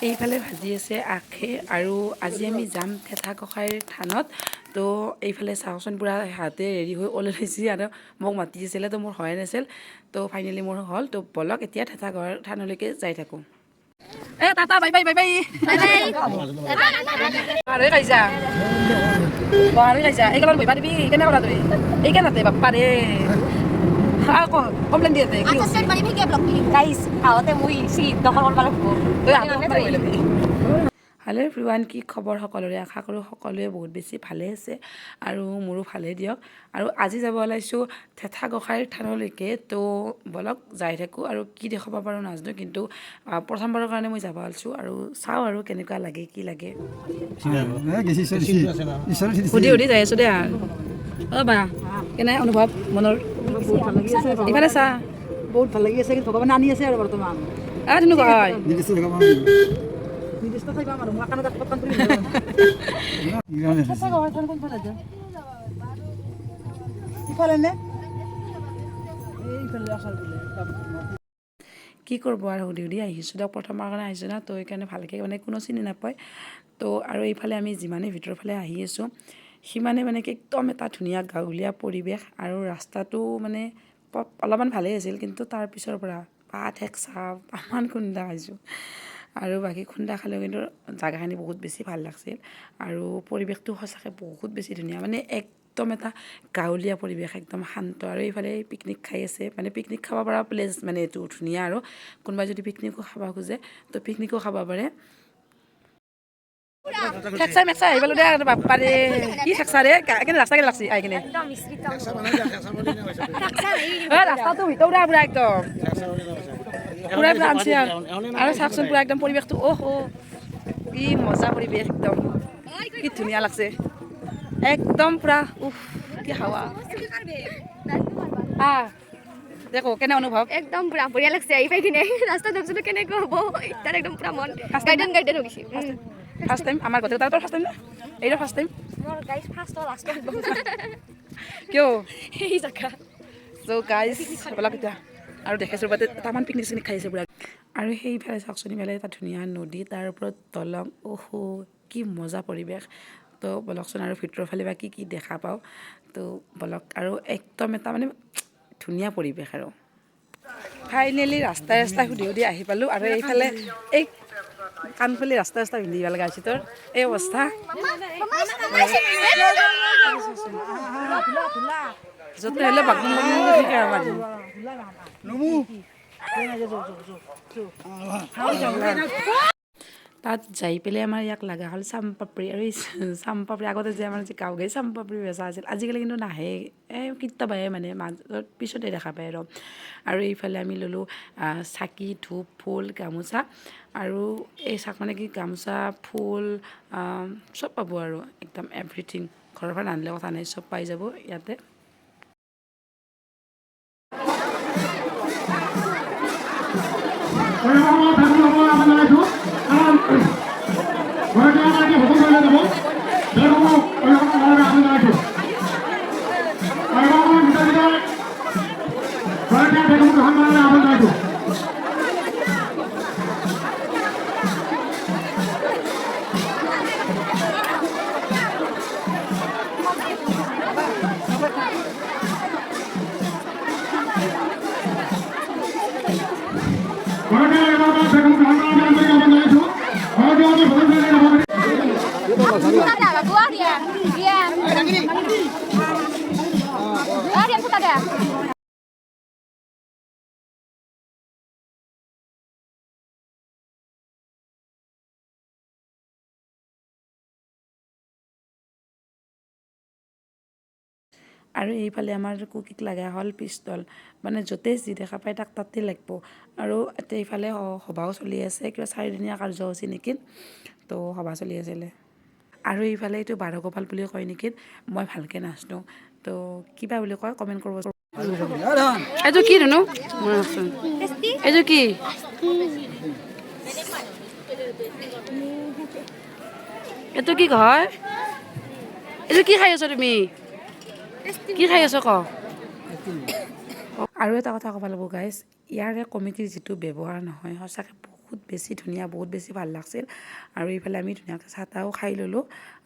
এইফালে ভাজি আছে আখে। আৰু আজি আমি যাম থেথা গোসাঁইৰ থানত। তো এইফালে চাওকচোন, পূৰা হাতে ৰেডি হৈ ওলাই আৰু মোক মাতি আছিলে, তো মোৰ হোৱাই নাছিল। তো ফাইনেলি মোৰ হ'ল। তো বলক, এতিয়া থেথা গোসাঁইৰ থানলৈকে যাই থাকোঁ। এ tata, bye bye, bye bye. আৰু খাইছা আৰু খাইছা, এইকাৰণে বহিবা দিবি। কেনে কৰা তুই এইকাৰণতে? বাপ্পাৰে, আকৌ কমপ্লেইন দিয়ে। গাইস, আহতে মুই সিট দখল কৰিব লাগিব। তই হাতত। হেল্ল' এভৰিৱান, কি খবৰ সকলোৰে? আশা কৰোঁ সকলোৱে বহুত বেছি ভালে আছে আৰু মোৰো ভালেই দিয়ক। আৰু আজি যাব ওলাইছোঁ থেথা গোসাঁইৰ থানলৈকে। তো বলক, যাই থাকোঁ। আৰু কি দেখুৱাব পাৰোঁ নাজানো, কিন্তু প্ৰথমবাৰৰ কাৰণে মই যাব ওলাইছোঁ আৰু চাওঁ আৰু কেনেকুৱা লাগে, কি লাগে। সুধি সুধি যাই আছোঁ দেই। অ' বা, কেনে অনুভৱ মনৰ? বহুত ভাল লাগি আছে। ইফালে চা। বহুত ভাল লাগি আছে। কিন্তু ভগৱানে আনি আছে আৰু বৰ্তমান। তেনেকুৱা হয়। নিৰ্দিষ্ট ঠাই পাম আৰু মই কাণত কাণ কৰি। ইফালে নে এইফালে আচাৰ বোলে। কি কৰিব আৰু, সুধি সুধি আহিছোঁ দিয়ক। প্ৰথমবাৰ কাৰণে আহিছোঁ না, তো সেইকাৰণে ভালকৈ মানে কোনো চিনি নাপায়। তো আৰু এইফালে আমি যিমানেই ভিতৰৰ ফালে আহি আছোঁ, সিমানে মানে কি একদম এটা ধুনীয়া গাঁৱলীয়া পৰিৱেশ। আৰু ৰাস্তাটো মানে অলপমান ভালেই আছিল, কিন্তু তাৰ পিছৰ পৰা ঠেকচা, তামান খুন্দা খাইছোঁ। আৰু বাকী খুন্দা খালেও কিন্তু জাগাখিনি বহুত বেছি ভাল লাগছিল আৰু পৰিৱেশটো সঁচাকৈ বহুত বেছি ধুনীয়া, মানে একদম এটা গাঁৱলীয়া পৰিৱেশ, একদম শান্ত। আৰু এইফালে পিকনিক খাই আছে, মানে পিকনিক খাব পৰা প্লেচ, মানে এইটো ধুনীয়া। আৰু কোনোবাই যদি পিকনিকো খাব খোজে, তো পিকনিকো খাব পাৰে। ঠেকচাই মেকচাই আহি পালোঁ দে। বাপ্পাৰে, কি ঠেকচা ৰে! কেনে ৰাস্তা, কেনে লাগছি আহি কিনে? একদম মিশ্ৰিত। ৰাস্তাটো ভিতৰুৱা পুৰা, একদম পুৰা পুৰা আনছি। আৰু আৰু চাওকচোন, পুৰা একদম পৰিৱেশটো, অহ অ' কি মজা পৰিৱেশ, একদম কি ধুনীয়া লাগছে, একদম পুৰা। উফ, কি হাৱা! আহ দেখো, কেনে অনুভৱ? একদম পুৰা বঢ়িয়া লাগছে আহি পাই কিনে। ৰাস্তাত ভাবছিলো কেনেকুৱা হ'ব, তাত একদম পুৰা মন গাৰ্ডেন গাৰ্ডেন হৈ গৈছে। ফাৰ্ষ্ট টাইম আমাৰ গোটেই, তাৰ ফাৰ্ষ্ট টাইম না? এইটো ফাৰ্ষ্ট টাইম। মোৰ গাইজ ফাৰ্ষ্ট, লাষ্ট। কিয়? এই জাগা। চ' গাইজ, ব'লক এতিয়া। আৰু দেখাইছোঁ বাটে তামান পিকনিক চিকনিক খাই আছে পুৰা। আৰু সেইফালে চাওকচোন, ইফালে এটা ধুনীয়া নদী, তাৰ ওপৰত দলং, অহ কি মজা পৰিৱেশ! তো ব'লকচোন, আৰু ভিতৰৰ ফালে বা কি কি দেখা পাওঁ। তো ব'লক, আৰু একদম এটা মানে ধুনীয়া পৰিৱেশ। আৰু ফাইনেলি ৰাস্তাই ৰাস্তাই সুধি সুধি আহি পালোঁ। আৰু এইফালে এই কাণফুলি ৰাস্তা ৰাস্তা পিন্ধিব লগা হৈছে। তোৰ এই অৱস্থা য'তে হ'লে বাগদুং বাগদুং থাকে আমাৰ। তাত যাই পেলাই আমাৰ ইয়াক লগা হ'ল চামপাপৰি। আৰু এই চামপাপৰি, আগতে যে আমাৰ যে গাঁও গাঁৱে চামপাপৰি বেচা আছিল, আজিকালি কিন্তু নাহে, এই কেতিয়াবাহে মানে মাজত পিছতে দেখা পায়। আৰু আৰু এইফালে আমি ল'লোঁ চাকি, ধূপ, ফুল, গামোচা। আৰু এই চাক মানে কি গামোচা, ফুল চব পাব আৰু একদম এভৰিথিং। ঘৰৰ পৰা নানিলে কথা নাই, চব পাই যাব ইয়াতে। Rian, Rian. Ah, Rian putar dah. আৰু এইফালে আমাৰ কুকিক লগা হ'ল পিষ্টল, মানে য'তেই যি দেখা পায় তাক তাতেই লাগিব। আৰু এতিয়া এইফালে সভাও চলি আছে, কিবা চাৰিদিনীয়া কাৰ্যসূচী নেকি, তো সভা চলি আছিলে। আৰু এইফালে এইটো বাৰগোপাল বুলি কয় নেকি, মই ভালকৈ নাজানো, তো কিবা বুলি কয়, কমেণ্ট কৰিব। এইটো কি ধুনু? এইটো কি? এইটো কি কয়? এইটো কি খাই আছ তুমি? কি খাই আছ ক। আৰু এটা কথা ক'ব লাগিব গাইজ, ইয়াৰে কমিটিৰ যিটো ব্যৱহাৰ নহয়, সঁচাকৈ বহুত বহুত বেছি ধুনীয়া, বহুত বেছি ভাল লাগছিল। আৰু এইফালে আমি ধুনীয়াকৈ চাহ তাহো খাই ল'লোঁ।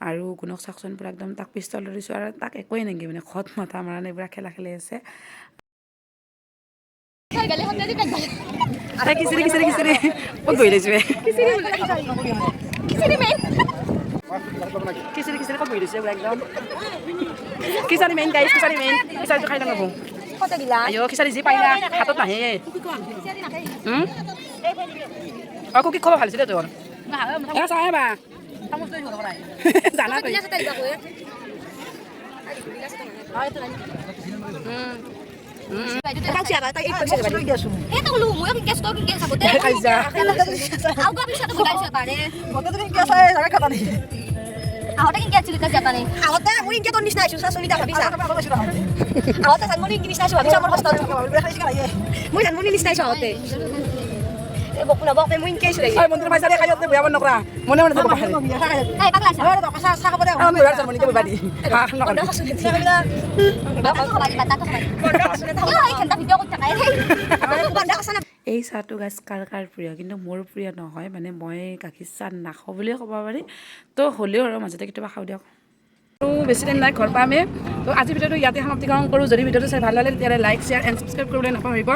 আৰু গুণক চাওকচোন, পূৰা একদম তাক পিষ্টল ধৰিছোঁ আৰু তাক একোৱেই নেকি, মানে ঘৰত মাথা মৰা নাই, পূৰা খেলা খেলি আছে। খিচিৰি খিচিৰি খিচিৰি, ক'ত বহি লৈছোঁ? খিচিৰি খিচিৰি, ক'ত বহি লৈছে? একদম খিচাৰি মেইন গাইছ, খিচাৰি মেইন। খিচাৰিটো খাই লওঁ। আইঅ, খিচাৰি যি পাৰিলা হাতত নাহে। অ, কুকি খাব ভাল হৈছিলে তোৰ। এ চাহ বা জানা তই। মনে মনে। এই চাহটো গাছ কাৰ কাৰ প্ৰিয়? কিন্তু মোৰ প্ৰিয় নহয়, মানে মই গাখীৰ চাহ নাখাওঁ বুলিয়ে ক'ব পাৰি। তো হ'লেও আৰু মাজতে কেতিয়াবা খাওঁ দিয়ক। আৰু বেছি টাইম নাই, ঘৰ পামেই। তো আজিৰ ভিডিঅ'টো ইয়াতে সমাপ্তিকৰণ কৰোঁ। যদি ভিডিঅ'টো চাই ভাল লাগে, তেতিয়াহ'লে লাইক, শ্বেয়াৰ এণ্ড ছাবস্ক্ৰাইব কৰিবলৈ নাপাহৰিব।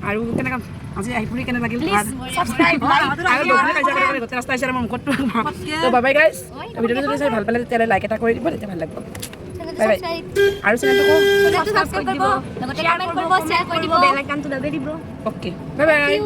আৰু কেনেকুৱা আজি আহি ফুৰি কেনে লাগিল? আৰু গোটেই ৰাস্তা আহিছে মোৰ মুখতটো। তো বাই বাই গাইজ। ভিডিঅ'টো যদি চাই ভাল পালে, তেতিয়াহ'লে লাইক এটা কৰি দিব, তেতিয়া ভাল লাগিব। Bye bye. আৰু চেনেলটোকো অ'কে, বাই বাই।